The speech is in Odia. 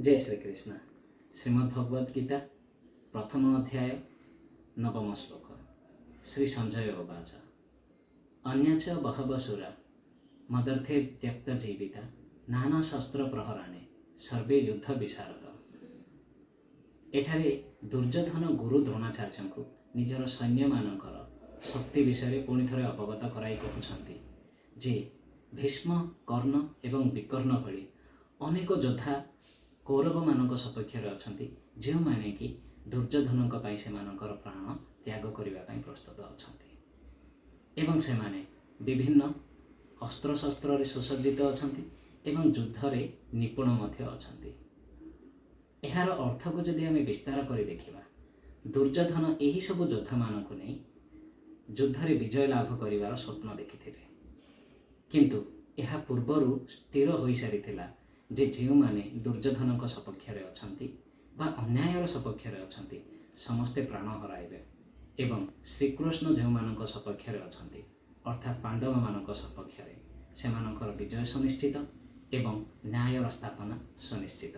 ଜୟ ଶ୍ରୀକୃଷ୍ଣ। ଶ୍ରୀମଦ୍ ଭଗବତ ଗୀତା, ପ୍ରଥମ ଅଧ୍ୟାୟ, ନବମ ଶ୍ଲୋକ। ଶ୍ରୀ ସଞ୍ଜୟ ଉବାଚ, ଅନ୍ୟ ଚ ବହବ ଶୂରା ମଦର୍ଥେ ତ୍ୟକ୍ତ ଜୀବିତା ନାନା ଶସ୍ତ୍ର ପ୍ରହରାଣେ ସର୍ବେ ଯୁଦ୍ଧ ବିଶାରଦ। ଏଠାରେ ଦୁର୍ଯ୍ୟୋଧନ ଗୁରୁ ଦ୍ରୋଣାଚାର୍ଯ୍ୟଙ୍କୁ ନିଜର ସୈନ୍ୟମାନଙ୍କର ଶକ୍ତି ବିଷୟରେ ପୁଣି ଥରେ ଅବଗତ କରାଇ କହୁଛନ୍ତି ଯେ ଭୀଷ୍ମ, କର୍ଣ୍ଣ ଏବଂ ବିକର୍ଣ୍ଣ ଭଳି ଅନେକ ଯୋଦ୍ଧା କୌରବମାନଙ୍କ ସପକ୍ଷରେ ଅଛନ୍ତି, ଯେଉଁମାନେ କି ଦୁର୍ଯ୍ୟୋଧନଙ୍କ ପାଇଁ ସେମାନଙ୍କର ପ୍ରାଣ ତ୍ୟାଗ କରିବା ପାଇଁ ପ୍ରସ୍ତୁତ ଅଛନ୍ତି ଏବଂ ସେମାନେ ବିଭିନ୍ନ ଅସ୍ତ୍ରଶସ୍ତ୍ରରେ ସୁସଜ୍ଜିତ ଅଛନ୍ତି ଏବଂ ଯୁଦ୍ଧରେ ନିପୁଣ ମଧ୍ୟ ଅଛନ୍ତି। ଏହାର ଅର୍ଥକୁ ଯଦି ଆମେ ବିସ୍ତାର କରି ଦେଖିବା, ଦୁର୍ଯ୍ୟୋଧନ ଏହିସବୁ ଯୋଦ୍ଧାମାନଙ୍କୁ ନେଇ ଯୁଦ୍ଧରେ ବିଜୟ ଲାଭ କରିବାର ସ୍ୱପ୍ନ ଦେଖିଥିଲେ। କିନ୍ତୁ ଏହା ପୂର୍ବରୁ ସ୍ଥିର ହୋଇସାରିଥିଲା ଯେ ଯେଉଁମାନେ ଦୁର୍ଯ୍ୟୋଧନଙ୍କ ସପକ୍ଷରେ ଅଛନ୍ତି ବା ଅନ୍ୟାୟର ସପକ୍ଷରେ ଅଛନ୍ତି, ସମସ୍ତେ ପ୍ରାଣ ହରାଇବେ ଏବଂ ଶ୍ରୀକୃଷ୍ଣ ଯେଉଁମାନଙ୍କ ସପକ୍ଷରେ ଅଛନ୍ତି, ଅର୍ଥାତ୍ ପାଣ୍ଡବମାନଙ୍କ ସପକ୍ଷରେ, ସେମାନଙ୍କର ବିଜୟ ସୁନିଶ୍ଚିତ ଏବଂ ନ୍ୟାୟର ସ୍ଥାପନା ସୁନିଶ୍ଚିତ।